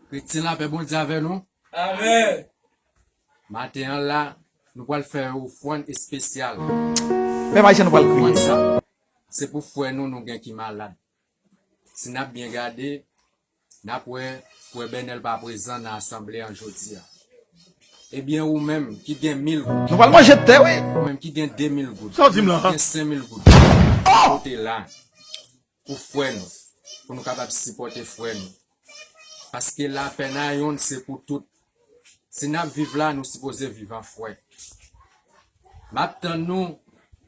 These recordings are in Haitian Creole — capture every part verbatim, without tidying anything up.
Kretyen, lapè Bondye avè nou. Amèn. Maten an la, nou pral fè yon ofrann espesyal. Pèp Ayisyen, nou pral kriye. Ofrann sa, se pou frè nou, nou gen ki malad. Si n ap byen gade, n ap wè frè Bènèl pa prezan nan asanble an jodi a. Ebyen, ou menm ki gen mil goud, nou pral manje tè, wi. Ou menm ki gen de mil goud, sa w di m la, ki gen senk mil goud, pote la pou frè nou, pou nou kapab sipòte frè nou. Paske lapèn a yonn se pou tout. Si n ap viv la, nou sipoze viv an frè. M ap tann nou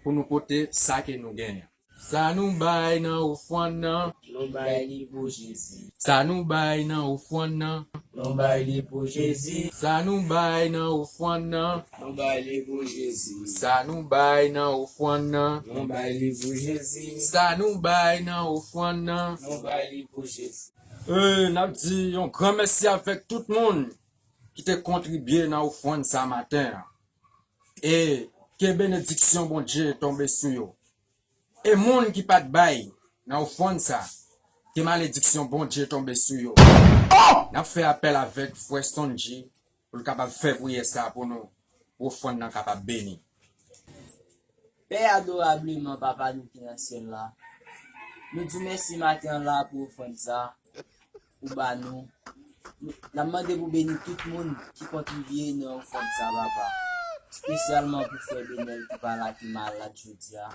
pou nou pote sa ke nou genyen. Sa nou bay nan ofrann nan, nou bay li pou Jezi. Sa nou bay nan ofrann nan, nou bay li pou Jezi. Sa nou bay nan ofrann nan, nou bay li pou Jezi. Sa nou bay nan ofrann nan, nou bay li pou Jezi. Sa nou bay nan ofrann nan, nou bay li pou Jezi. E, n ap di yon gran mèsi avèk tout moun ki te kontribye nan ofrann sa maten an. E ke benediksyon Bondye tonbe sou yo. E moun ki pa t bay nan ofrann sa, ke malediksyon Bondye tonbe sou yo. N ap fè apèl avèk frè Sonji pou l kapab fè priyè sa pou nou, pou ofrann nan kapab beni. Pè adorableman, Papa nou ki nan syèl la, nou di w mèsi maten an la pou ofrann sa ou ba nou. N ap mande pou beni tout moun ki kontribye nan ofrann sa, Papa. Espesyalman pou frè Benèl ki pa la, ki malad jodi a.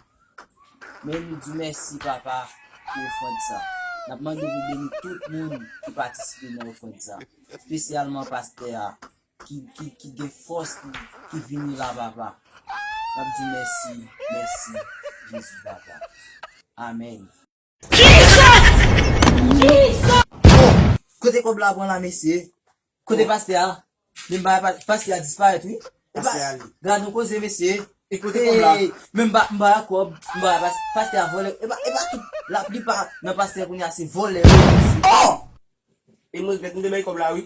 Men nou di w mèsi, Papa, pou ofrann sa. N ap mande pou beni tout moun ki patisipe nan ofrann sa. Espesyalman pastè a, ki, ki, ki gen fòs, ki, ki vini la, Papa. N ap di w mèsi, mèsi, Jezi, Papa. Amèn. Oh, kote kòb la pran la, mesye? Kote pastè a? Men m pa, pa, pastè a disparèt, wi. Pastè a li. Gad yon koze, mesye. E kote kòb la? Hey, men m pa, m pa kòb, m pa pas-, pastè a vòlè. E pa, e pa tout, laplipa nan pastè kounye a se vòlè, wi, mesye. Oh! E mwen, m te bay kòb la, wi.